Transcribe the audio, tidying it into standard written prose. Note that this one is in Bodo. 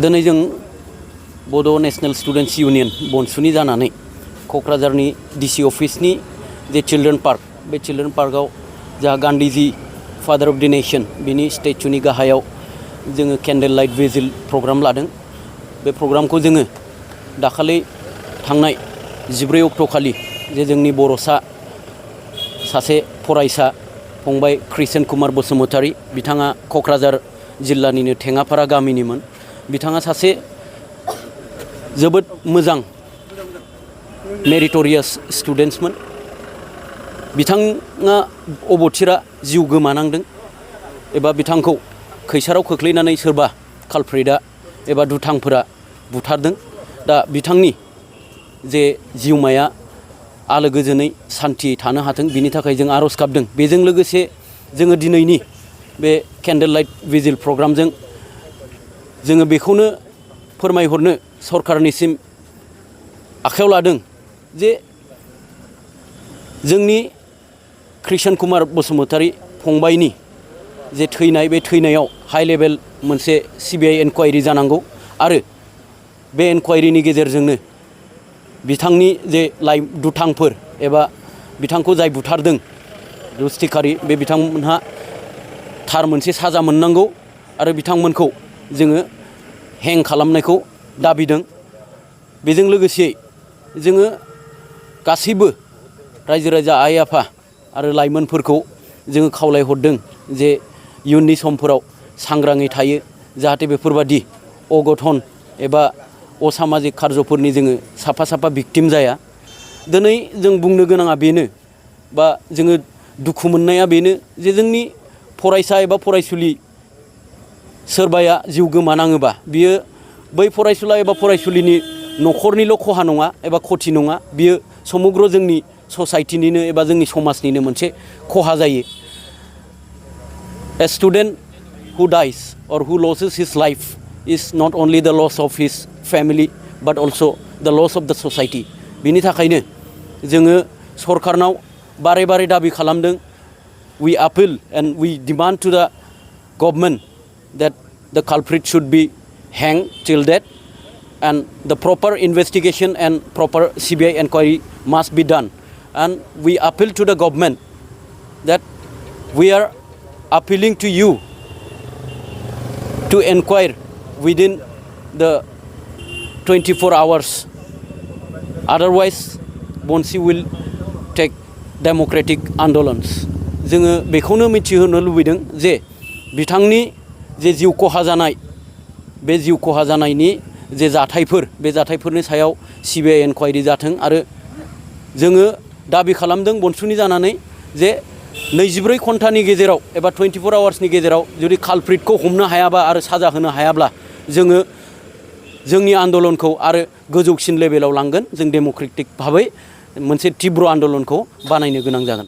दिनै जों बड' नेशनेल स्टुडेन्ट्स इउनियन बनसुनि जानानै क'क्राझारनि डिसि अफिसनि जे चिल्ड्रेन पार्क बे चिल्ड्रेन पार्कआव जा गान्धीजी फादार अफ द नेशन बिनि स्टेचुनि गाहायाव जोङो केन्डेल लाइट भिजिल प्रग्राम लादों। बे प्रग्रामखौ जोङो दाखालि थांनाय 14 अक्ट'खालि जे जोंनि बर'सा सासे फरायसा फंबाय कृष्ण कुमार बसुमतारी बिथाङा क'क्राझार जिल्लानिनो थेङाफारा गामिनिमोन। बिथाङा सासे जोबोद मोजां मेरिटरियास स्टुडेन्ट्समोन। बिथाङा अबथिरा जिउ गोमानांदों एबा बिथांखौ खैसाराव खोख्लैनानै सोरबा कालप्रिटआ एबा दुथांफोरा बुथारदों। दा बिथांनि जे जिउमाया आलो गोजोनै सान्थि थानो हाथों बिनि थाखाय जों आर'ज गाबदों। बेजों लोगोसे जोङो दिनैनि बे केन्डेल लाइट भिजिल प्रग्रामजों जोङो बेखौनो फोरमायहरनो सरकारनिसिम आखायाव लादों जे जोंनि कृष्ण कुमार बसुमतारी फंबायनि जे थैनाय बे थैनायाव हाइ लेभेल मोनसे CBI इनकुवायरि जानांगौ आरो बे इनकुवायरिनि गेजेरजोंनो बिथांनि जे दुथांफोर एबा बिथांखौ जाय बुथारदों रुस्टिकारि बे बिथांमोनहा थार मोनसे साजा मोननांगौ आरो बिथांमोनखौ जोङो हें खालामनायखौ दाबिदों। बेजों लोगोसे जोङो गासैबो रायजो राजा आइ आफा आरो लाइमोनफोरखौ जोङो खावलायहरदों जे इयुननि समफोराव सांग्राङै थायो जाहाथे बेफोरबादि अघटन एबा असामाजिक खार्यफोरनि जोङो साफा साफा भिक्टिम जाया। दिनै जों बुंनो गोनाङा बेनो बा जोङो दुखु मोननाया बेनो जे जोंनि फरायसा एबा फरायसुलि सोरबाया जिउ गोमानाङोबा बियो बै फरायसुला एबा फरायसुलिनि न'खरनिल' खहा नङा एबा खथि नङा, बियो समग्र जोंनि ससाइटिनिनो एबा जोंनि समाजनिनो मोनसे खहा जायो। A student who dies or who loses his life is not only the loss of his family but also the loss of the society. बिनि थाखायनो जोङो सरकारनाव बारे बारे दाबि खालामदों। We appeal and we demand to the government that the culprit should be hanged till death and the proper investigation and proper CBI inquiry must be done. And we appeal to the government that we are appealing to you to inquire within the 24 hours. Otherwise, BONSU will take democratic आन्दोलन्स। जोङो बेखौनो मिथिहोनो लुबैदों जे बिथांनि जे जिउ खहा जानाय बे जिउ खहा जानायनि जे जाथायफोर बे जाथायफोरनि सायाव CBI इनकुवायरि जाथों आरो जोङो दाबि खालामदों बनसुनि जानानै जे 24 घन्टानि गेजेराव एबा 24 आवार्सनि गेजेराव जुदि कालप्रिटखौ हमनो हायाबा आरो साजा होनो हायाब्ला जोङो जोंनि आन्दोलनखौ आरो गोजौसिन लेभेलाव लांगोन। जों डेम'क्रेटिक भाबै मोनसे तीव्र आन्दोलनखौ बानायनो गोनां जागोन।